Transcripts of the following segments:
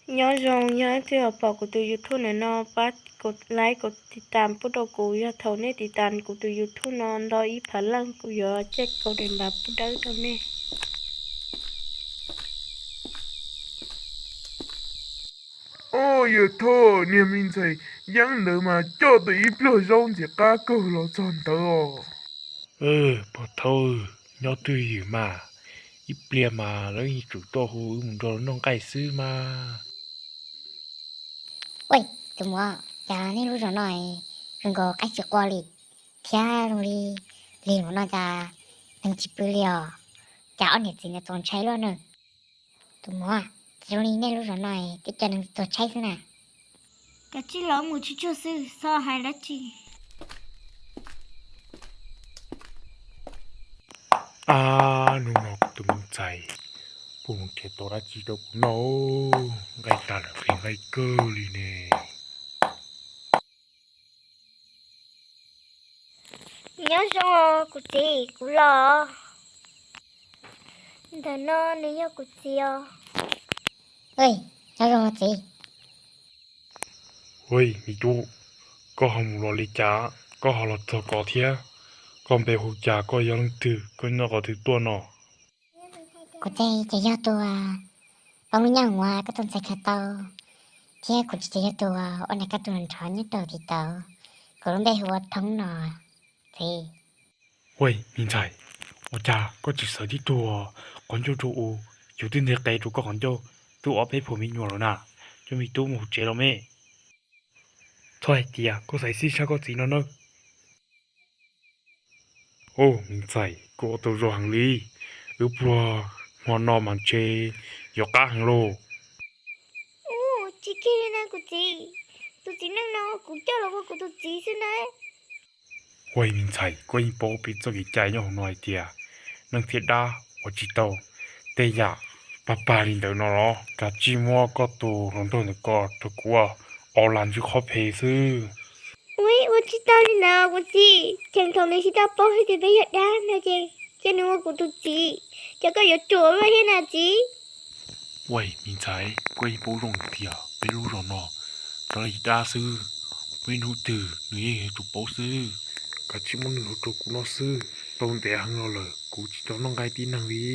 Nyob zoo, yog leej twg pom kuv tus YouTube ntawm no pab kuv like, kuv tiv tas pub rau kuv, yog thaum nej tiv tas kuv tus YouTube no nto ib phav leej kuv yuav caij kaum daim npav pub dawb rau nej. Oj, yawg Thoj, niag me ntxhais yeeb ntawd mas coj tau ib pluag zaub ntxim qab kawg los txog ntawd os. Pog Thaub, nyob twj ywm mas, ib pliag mas lawv yeej tsum tuaj hu wb mus nrog noj nqaij xwb mas. Ua, tus muam, cas nej lub zos no zoo nkaus qaib tsis qua li, thiab zoo li lig mus no cas neeg tsis pw li os, cas ob niam txiv ntawd txaus ntshai luaj na. Tus muam, cas zoo li nej lub zos no twb cov neeg tuag tshaib xwb na. Kav tsij los mus tsis tsuag xwb, txhob hais dab tsi. Ab, hnub no kuv tus me ntxhais kuj mus nrhiav tau dab tsi rau kuv noj, nqaij tas lawm qhia nqaij kawg li ne. Nyob zoo os kuv txiv, kuv los. Ntawm no nws yog kuv txiv os. Nyob zoo txiv. Ua, me tub, koj ho mus los li cas, koj ho los txog ko thiab? Koj npe hu cas, koj yog leej twg, koj nyob qhov twg tuaj no? Kuv ces yog tus poob lub nyoog uas koj tus ntxhais khaws tau, thiab kuv ces yog tus ua nram koj tus nrov nyob rau tim tod. Kuv lub npe hu ua Thoob no txiv. Ua, me ntxhais, ua cas koj tsis xaws tib tug qhov ncauj rau kuv, yus twb nteg qe rau koj qhov ncauj, twb ob peb phuam me nyuam lawm na, coj me tub mus hauv tsev los me. Txhob hais tias koj xaiv xib sab koj txiv no nawb. Ua, me ntxhais, koj ua tau zoo heev li, wb pluag hmo no mas ntshe yuav qab heev lauj. Ua, tsis kiag li na kuv txiv, tus txiv neej no kuv coj los ua kuv tus txiv xwb na. Ua, me ntxhais, koj yeej paub peb txoj kev cai nyob hauv no hais tias neeg thiab dab ua tsis tau tej yam pag pag li ntawd no los. Kav tsij muab koj tus hluas nraug ntawm ko rau kuv ua ob las ntswb qhov phem xwb. Ua, ua tsis tau li ntawd kuv txiv, cheem thaum nws tsis tau paub hais tias peb yog dab no ces cia nws ua kuv tus txiv, ces koj yuav ruam luaj thiab na txiv. Ua, me ntxhais, koj yeej paub zoo tias peb lub zos no cov li dab xwb, muaj ib hnub twg nws yeej yuav tsum paub xwb. Kav tsij muab nws hu rau kuv no xwb, tau ntev heev los lawm kuv tsis tau noj nqaij tib neeg li.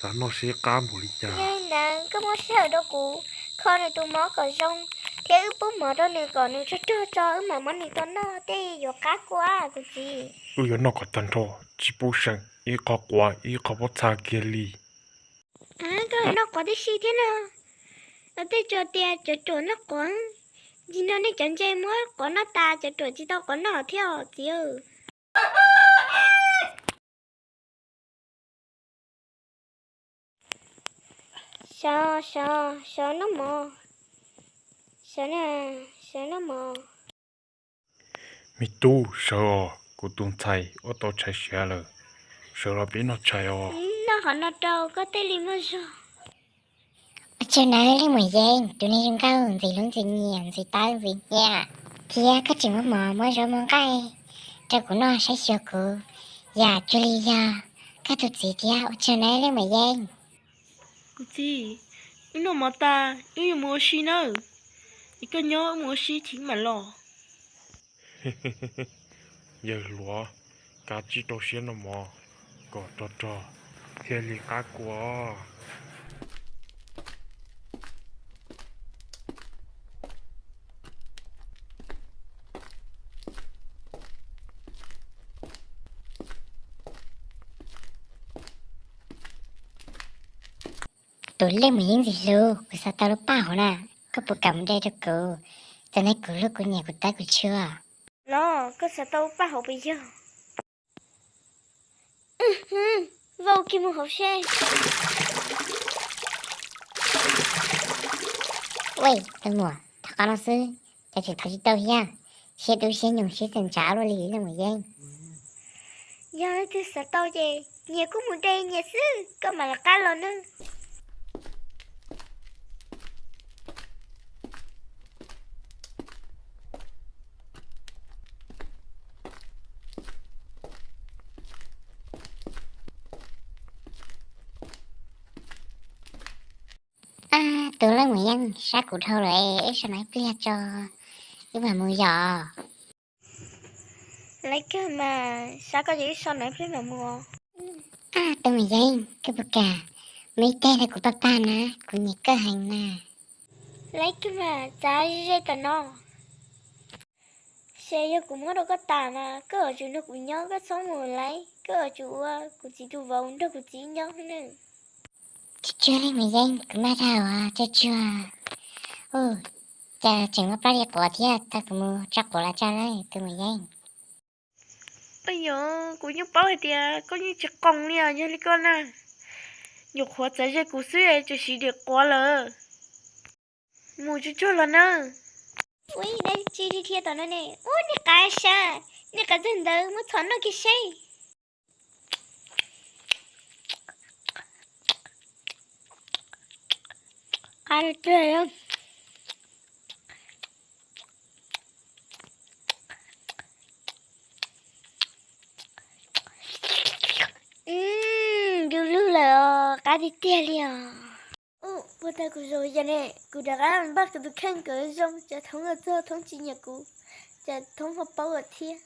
Xav noj seb qab npaum li cas. Yog li ntawd koj muab sij hawm rau kuv kho nws tus mob kom zoo, thiab wb pub mov rau nws kom nws tsog rog tso wb mam muab nws tua noj tej yuav qab kua kuv txiv. Wb yuav noj kom tag nrho, tsis pub seem ib qho quav ib qho pob txha kiag li. Koj noj quav tib si thiab no, tej tsuas tias cov ruam noj quav, ntsis no nej cov ntse muab quav noj tas cov ruam tsis tau quav noj thiab os txiv. Sawv, sawv, sawv noj mov, sawv, sawv noj mov. Me tub, sawv os, kuv tus ntxhais ua tau tshais siav lawm, sawv los peb noj tshais os. Noj qhov no rau koj thiaj li muaj zog. Ua tsaug nawb leej muam Yeeb, tus neeg zoo nkauj ntxim hlub ntxim nyiam ntxim tawb ntxim nyiam, thiab koj tseem muab mov muab zaub muab nqaij rau kuv noj saib xyuas kuv, yam cuag li yog koj tus txiv thiab. Ua tsaug nawb leej muam Yeeb. Kuv txiv, wb noj mov tas wb yuav mus ua si nawb, es koj nyob wb mus ua si chim mam los. Yawg hluas, kav tsij rau siab noj mov kom rog rog thiaj li qab kua. Tus leej muam Yeeb ntxim hlub, kuv xav tau lub paj huv na, koj puas kam mus de rau kuv? Tam no kuv hlub kuv niam kuv tab kuv tshua. Los koj xav tau lub paj huv puas yog? Vau kiag mus hauv seb. Ua, tus muam, thov qhov no xwb, cas tseem thov tsis tau thiab? Siab dub siab nyoos siab txawm ntsav luaj li leej muam Yeeb. Yog leej twg xav tau ces nyias kuj mus de nyias xwb, koj mam li qab los nawb. Tus leej Mus Yeej, sab kuv dhau lawm, wb so no ib pliag tso, wb mam mus yom. Laib kawg mas, sab koj ces wb so no ib pliag mam mus. Tus Mus Yeej, koj puas kam mus ib teg rau kuv paj pag na, kuv nyiam koj heev na. Laib kawg mas, txav ze ze tom no. Ces yog kuv muab rau koj tas mas koj yuav tsum nrog kuv nyob, koj txhob mus lawm, koj yuav tsum ua kuv txiv tus vauv nrog kuv txiv nyob ne. Tsuag tsuag li Mus Yeej, kuv maj dhau, tsuag tsuag. Ua cas tseem muaj plaub diav quav thiab, tau kuv mus tso quav los tso na tus Mus Yeej. Yog, kuv yeej paub hais tias koj yeej tsis qoos li os, yog li koj na, nyuam qhuav txav ze kuv xwb tseem siv diav quav lawm. Mus tsuag tsuag los nawb. Ua dab tsi dhia dhia tom no ne? Ua niag qav sab, niag qav txawg ntawd muab txhom noj kiag seb. Qav tiag tiag. Du lug lawm os, qab tiag tiag li os. Ua tag kuv zoo yam ne, kuv rov qab npaj kuv tus kheej kom zoo, tsam thoob los txog thoob tsis nyiam kuv, tsam thoob ho paub lawm thiab.